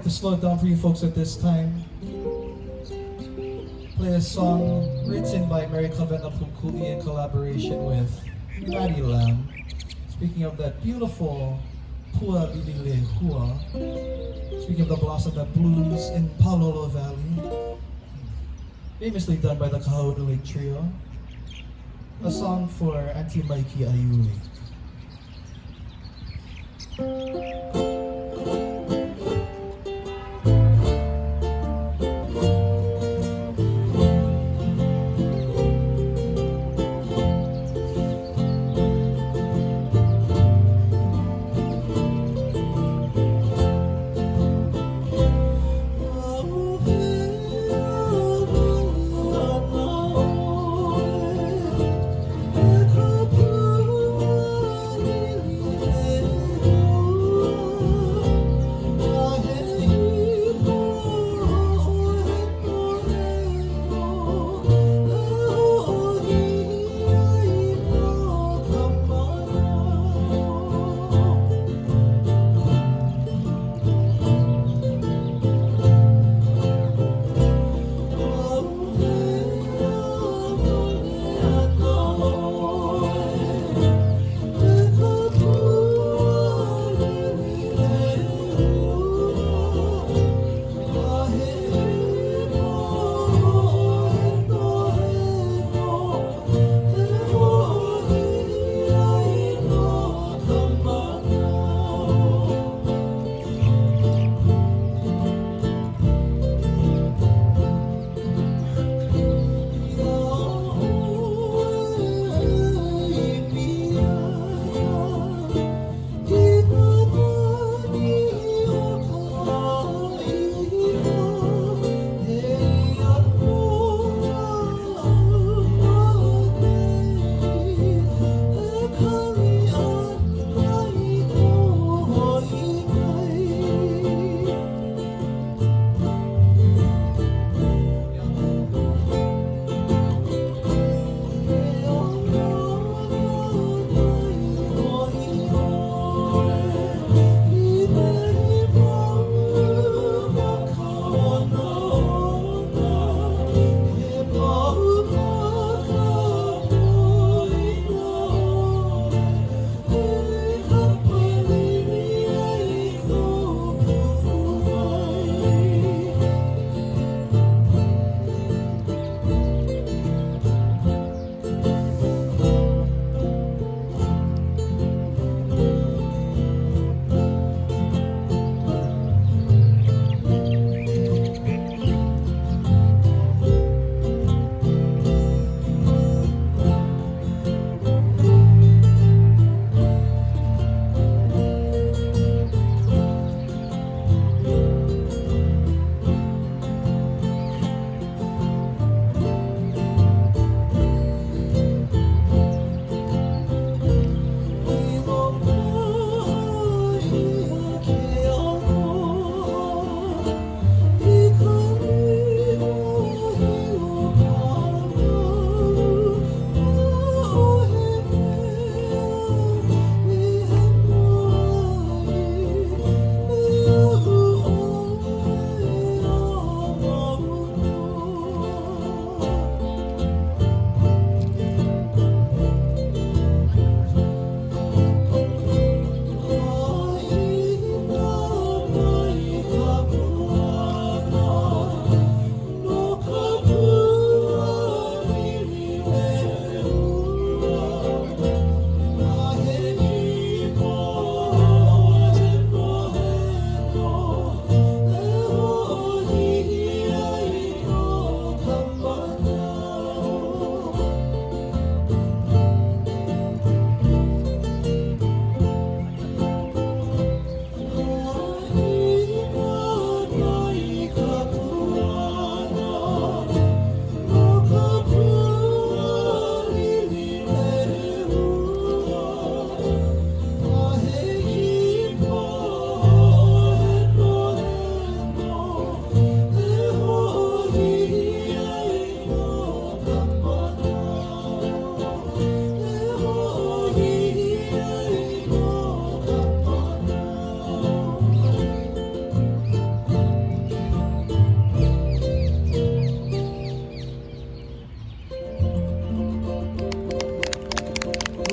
to slow it down for you folks at this time. Play a song written by Mary Kawena Pukui in collaboration with Patty Lam. Speaking of that beautiful Pua Lili Lehua, speaking of the blossom that blooms in Palolo Valley, famously done by the Kahauanu Trio, a song for Auntie Mikey Ayuli.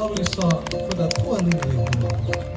lovely song for the Pua Lililehua.